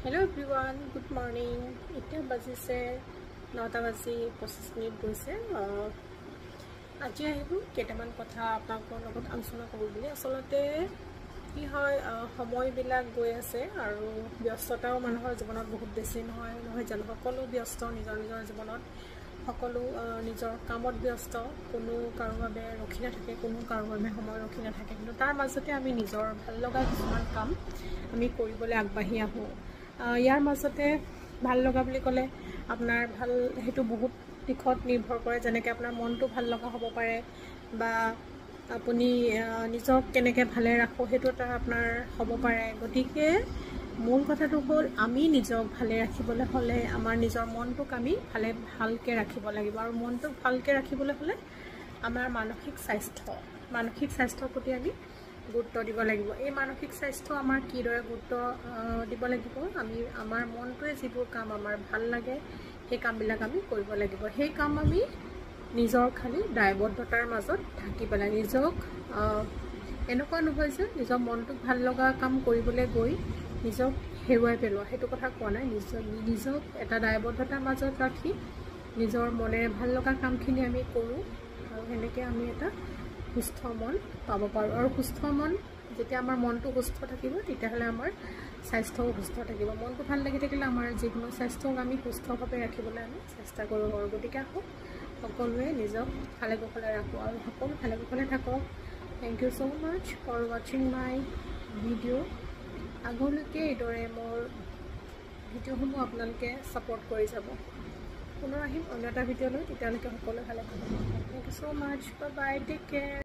Hello everyone, good morning. এতিয়া বাজিছে 9টা বাজি 25 মিনিট গৈছে। আজি আহিলোঁ কেইটামান কথা আপোনালোকৰ লগত আলোচনা কৰোঁ বুলি। আচলতে কি হয়, সময়বিলাক গৈ আছে আৰু ব্যস্ততাও মানুহৰ জীৱনত বহুত বেছি নহয়, নহয় জানো? সকলো ব্যস্ত নিজৰ নিজৰ জীৱনত, সকলো নিজৰ কামত ব্যস্ত। কোনো কাৰো বাবে ৰখি নাথাকে, কোনো কাৰো বাবে সময় ৰখি নাথাকে। কিন্তু তাৰ মাজতে আমি নিজৰ ভাল লগা কিছুমান কাম আমি কৰিবলৈ আগবাঢ়ি আহোঁ। ইয়াৰ মাজতে ভাল লগা বুলি ক'লে আপোনাৰ ভাল সেইটো বহুত দিশত নিৰ্ভৰ কৰে। যেনেকৈ আপোনাৰ মনটো ভাল লগা হ'ব পাৰে বা আপুনি নিজক কেনেকৈ ভালে ৰাখোঁ, সেইটো এটা আপোনাৰ হ'ব পাৰে। গতিকে মূল কথাটো হ'ল, আমি নিজক ভালে ৰাখিবলৈ হ'লে আমাৰ নিজৰ মনটোক আমি ভালকৈ ৰাখিব লাগিব। আৰু মনটোক ভালকৈ ৰাখিবলৈ হ'লে আমাৰ মানসিক স্বাস্থ্যৰ প্ৰতি আমি গুৰুত্ব দিব লাগিব। এই মানসিক স্বাস্থ্য আমাৰ কিদৰে গুৰুত্ব দিব লাগিব? আমি আমাৰ মনটোৱে যিবোৰ কাম আমাৰ ভাল লাগে, সেই কামবিলাক আমি কৰিব লাগিব। সেই কাম আমি নিজৰ খালী দায়বদ্ধতাৰ মাজত থাকি পেলাই, নিজক এনেকুৱা নহয় যে নিজৰ মনটোক ভাল লগা কাম কৰিবলৈ গৈ নিজক হেৰুৱাই পেলোৱা, সেইটো কথা কোৱা নাই। নিজক এটা দায়বদ্ধতাৰ মাজত ৰাখি নিজৰ মনেৰে ভাল লগা কামখিনি আমি কৰোঁ আৰু সেনেকৈ আমি এটা সুস্থ মন পাব পাৰোঁ। আৰু সুস্থ মন, যেতিয়া আমাৰ মনটো সুস্থ থাকিব, তেতিয়াহ'লে আমাৰ স্বাস্থ্যও সুস্থ থাকিব। মনটো ভাল লাগি থাকিলে আমাৰ যিকোনো স্বাস্থ্যক আমি সুস্থভাৱে ৰাখিবলৈ আমি চেষ্টা কৰিব পাৰোঁ। গতিকে আহক, সকলোৱে নিজক ভালে কুশলে ৰাখোঁ আৰু সকলো ভালে কুশলে থাকক। Thank you so much for watching my video. আগলৈকে এইদৰে মোৰ ভিডিঅ'সমূহ আপোনালোকে ছাপৰ্ট কৰি যাব। পুনৰ আহিম অন্য এটা ভিডিঅ' লৈ। তেতিয়ালৈকে সকলোৱে ভালে থাকক। Thank you so much, bye bye, take care.